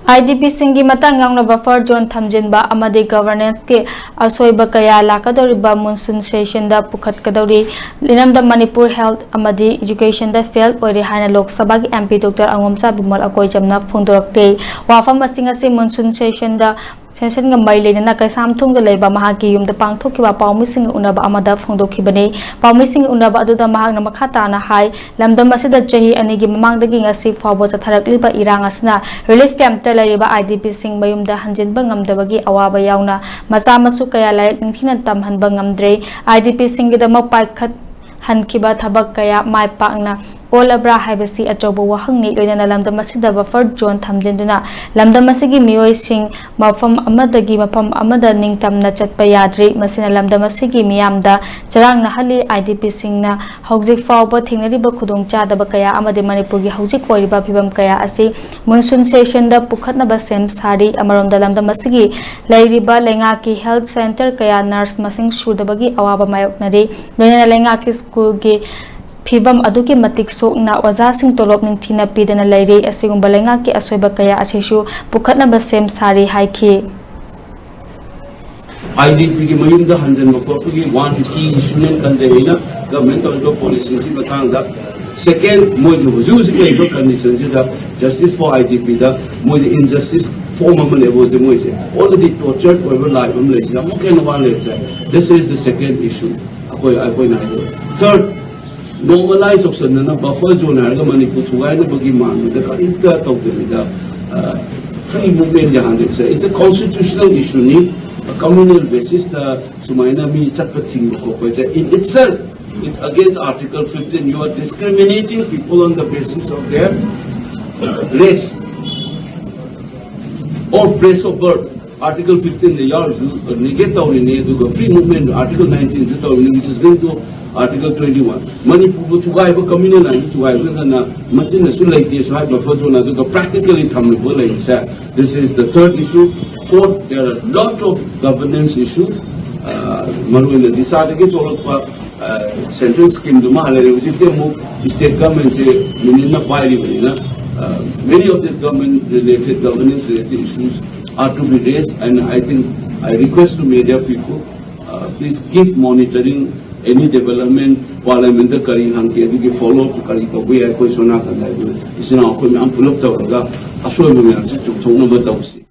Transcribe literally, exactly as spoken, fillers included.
IDPꯁꯤꯡꯒꯤ ꯃꯇꯥꯡ ꯌꯥꯎꯅ buffer zone ꯊꯝꯖꯤꯟꯕ ꯑꯃꯗꯤ governanceꯀꯤ ꯑꯁꯣꯏꯕ ꯀꯌꯥ ꯂꯥꯛꯀꯗꯧꯔꯤꯕ monsoon sessionꯗ ꯄꯨꯈꯠꯀꯗꯧꯔꯤ꯫ ꯏꯔꯝꯗꯝ ꯃꯅꯤꯄꯨꯔ health ꯑꯃꯗꯤ educationꯗ fail ꯑꯣꯏꯔꯦ ꯍꯥꯏꯅ ꯂꯣꯛ ꯁꯚꯥꯒꯤ MP Doctor ꯑꯉꯣꯝꯆꯥ ꯕꯤꯃꯣꯜ ꯑꯀꯣꯏꯖꯝꯅ ꯐꯣꯡꯗꯣꯔꯛꯂꯤ꯫ ꯋꯥꯐꯝ ꯑꯁꯤꯡ ꯑꯁꯤ monsoon sessionꯗ sessionꯒ ꯃꯔꯤ ꯂꯩꯅꯅ ꯀꯩꯁꯥꯝꯊꯣꯡꯗ ꯂꯩꯕ ꯃꯍꯥꯛꯀꯤ ꯌꯨꯝꯗ ꯄꯥꯡꯊꯣꯛꯈꯤꯕ ꯄꯥꯎꯃꯤꯁꯤꯡꯒ ꯎꯅꯕ ꯑꯃꯗ ꯐꯣꯡꯗꯣꯛꯈꯤꯕꯅꯤ꯫ ꯄꯥꯎꯃꯤꯁꯤꯡꯒ ꯎꯅꯕ ꯑꯗꯨꯗ ꯃꯍꯥꯛꯅ ꯃꯈꯥ ꯇꯥꯅ ꯍꯥꯏ, ꯂꯝꯗꯝ ꯑꯁꯤꯗ ꯆꯍꯤ ꯑꯅꯤꯒꯤ ꯃꯃꯥꯡꯗꯒꯤ ꯉꯁꯤ ꯐꯥꯎꯕ ꯆꯠꯊꯔꯛꯂꯤꯕ ꯏꯔꯥꯡ ꯑꯁꯤꯅ relief campꯇ ꯂꯩꯔꯤꯕ IDPꯁꯤꯡ ꯃꯌꯨꯝꯗ ꯍꯟꯖꯤꯟꯕ ꯉꯝꯗꯕꯒꯤ ꯑꯋꯥꯕ ꯌꯥꯎꯅ ꯃꯆꯥ ꯃꯁꯨ ꯀꯌꯥ ꯂꯥꯏꯔꯤꯛ ꯅꯤꯡꯊꯤꯅ ꯇꯝꯍꯟꯕ ꯉꯝꯗ꯭ꯔꯦ꯫ IDPꯁꯤꯡꯒꯤꯗꯃꯛ ꯄꯥꯏꯈꯠꯍꯟꯈꯤꯕ ꯊꯕꯛ ꯀꯌꯥ ꯃꯥꯏ ꯄꯥꯛꯅ ꯑꯣꯜꯂꯕ꯭ꯔꯥ ꯍꯥꯏꯕꯁꯤ ꯑꯆꯧꯕ ꯋꯥꯍꯪꯅꯤ꯫ ꯂꯣꯏꯅꯅ ꯂꯝꯗꯝ ꯑꯁꯤꯗ buffer zone ꯊꯝꯖꯤꯟꯗꯨꯅ ꯂꯝꯗꯝ ꯑꯁꯤꯒꯤ ꯃꯤꯑꯣꯏꯁꯤꯡ ꯃꯐꯝ ꯑꯃꯗꯒꯤ ꯃꯐꯝ ꯑꯃꯗ ꯅꯤꯡꯇꯝꯅ ꯆꯠꯄ ꯌꯥꯗ꯭ꯔꯤ꯫ ꯃꯁꯤꯅ ꯂꯝꯗꯝ ꯑꯁꯤꯒꯤ ꯃꯤꯌꯥꯝꯗ ꯆꯔꯥꯡꯅꯍꯜꯂꯤ꯫ IDPꯁꯤꯡꯅ ꯍꯧꯖꯤꯛ ꯐꯥꯎꯕ ꯊꯦꯡꯅꯔꯤꯕ ꯈꯨꯗꯣꯡꯆꯥꯗꯕ ꯀꯌꯥ ꯑꯃꯗꯤ ꯃꯅꯤꯄꯨꯔꯒꯤ ꯍꯧꯖꯤꯛ ꯑꯣꯏꯔꯤꯕ ꯐꯤꯕꯝ ꯀꯌꯥ ꯑꯁꯤ monsoon sessionꯗ ꯄꯨꯈꯠꯅꯕ ꯁꯦꯝ ꯁꯥꯔꯤ꯫ ꯑꯃꯔꯣꯝꯗ ꯂꯝꯗꯝ ꯑꯁꯤꯒꯤ ꯂꯩꯔꯤꯕ ꯂꯩꯉꯥꯛꯀꯤ health centre ꯀꯌꯥ nurse ꯃꯁꯤꯡ ꯁꯨꯗꯕꯒꯤ ꯑꯋꯥꯕ ꯃꯥꯌꯣꯛꯅꯔꯤ꯫ ꯂꯣꯏꯅꯅ ꯂꯩꯉꯥꯛꯀꯤ schoolꯒꯤ ꯐꯤꯕꯝ ꯑꯗꯨꯛꯀꯤ ꯃꯇꯤꯛ ꯁꯣꯛꯅ ꯑꯣꯖꯥꯁꯤꯡ ꯇꯣꯂꯣꯞ ꯅꯤꯡꯊꯤꯅ ꯄꯤꯗꯅ ꯂꯩꯔꯤ꯫ ꯑꯁꯤꯒꯨꯝꯕ ꯂꯩꯉꯥꯛꯀꯤ ꯑꯁꯣꯏꯕ ꯀꯌꯥ ꯑꯁꯤꯁꯨ ꯄꯨꯈꯠꯅꯕ ꯁꯦꯝ ꯁꯥꯔꯤ ꯍꯥꯏꯈꯤ꯫ IDPꯒꯤ ꯃꯌꯨꯝꯗ ꯍꯟꯖꯤꯟꯕ ꯈꯣꯠꯄꯒꯤ one key issue ꯅꯦꯅ ꯈꯟꯖꯩ ꯑꯩꯅ, government ꯇꯧꯔꯤꯕ policyꯁꯤ ꯃꯇꯥꯡꯗ꯫ Second, ꯃꯣꯏꯒꯤ ꯍꯧꯖꯤꯛ ꯍꯧꯖꯤꯛ ꯂꯩꯔꯤꯕ conditionꯁꯤꯗ justice for IDPꯗ ꯃꯣꯏꯗ injustice form ꯑꯃ ꯂꯩꯕ ꯍꯧꯖꯤꯛ ꯃꯣꯏꯁꯦ already tortured ꯑꯣꯏꯕ life ꯑꯃ ꯂꯩꯁꯤꯗ ꯑꯃꯨꯛꯀ ꯍꯦꯟꯅ ꯋꯥꯅ ꯂꯩꯕꯁꯦ, this is the second issue꯫ ꯑꯩꯈꯣꯏ ꯑꯩꯈꯣꯏꯅ ꯍꯥꯏꯖꯕ꯫ Third, normalize ꯇꯧꯁꯟꯗꯅ buffer zone ꯍꯥꯏꯔꯒ ꯃꯅꯤꯄꯨꯔ ꯊꯨꯒꯥꯏꯅꯕꯒꯤ ꯃꯥꯟꯕꯗ ꯀꯔꯤꯝꯇ ꯇꯧꯗꯕꯤꯗ free movementꯒꯤ ꯍꯥꯡꯗꯣꯛꯄꯁꯦ, it's a constitutional issueꯅꯤ꯫ Communal basisꯇ ꯁꯨꯃꯥꯏꯅ ꯃꯤ ꯆꯠꯄ ꯊꯤꯡꯕ ꯈꯣꯠꯄꯁꯦ, in itself, it's against Article fifteen. You are discriminating people on the basis of their race or place of birth. Article fifteenꯗ ꯌꯥꯎꯔꯤꯁꯨ negate ꯇꯧꯔꯤꯅꯤ, ꯑꯗꯨꯒ free movement Article nineteenꯁꯨ ꯇꯧꯔꯤꯅꯤ, which is linked to Article twenty-one꯫ ꯃꯅꯤꯄꯨꯔꯕꯨ ꯊꯨꯒꯥꯏꯕ, communal line ꯊꯨꯒꯥꯏꯕ ꯅꯠꯇꯅ ꯃꯆꯤꯟꯅꯁꯨ ꯂꯩꯇꯦꯁꯨ ꯍꯥꯏꯕ buffer zone ꯑꯗꯨꯒ practically ꯊꯝꯂꯤꯕ ꯂꯩꯔꯤꯁꯦ, this is the third issue꯫ Fourth, there are lot of governance issue꯫ ꯃꯔꯨꯑꯣꯏꯅ ꯗꯤꯁꯥꯗꯒꯤ ꯊꯣꯛꯂꯛꯄ central schemeꯗꯨꯃ ꯍꯜꯂꯔꯦ꯫ ꯍꯧꯖꯤꯛꯇꯤ ꯑꯃꯨꯛ state governmentꯁꯦ unionꯅ ꯄꯥꯏꯔꯤꯕꯅꯤꯅ Uh, many of these government related, governance related issues are to be raised, and I think I request to media people, uh, please keep monitoring any development, parliament ꯗ ꯀꯔꯤ ꯍꯪꯒꯦ, ꯑꯗꯨꯒꯤ follow up ꯀꯔꯤ ꯇꯧꯕ ꯌꯥꯏ, ꯑꯩꯈꯣꯏ ꯁꯣꯝ ꯅꯥꯀꯟꯗ ꯑꯗꯨ ꯏꯆꯤꯟ ꯏꯅꯥꯎ ꯑꯩꯈꯣꯏ ꯃꯌꯥꯝ ꯄꯨꯂꯞ ꯇꯧꯔꯒ ꯑꯁꯣꯏꯕ ꯃꯌꯥꯝꯁꯦ ꯆꯨꯝꯊꯣꯛꯅꯕ ꯇꯧꯁꯤ꯫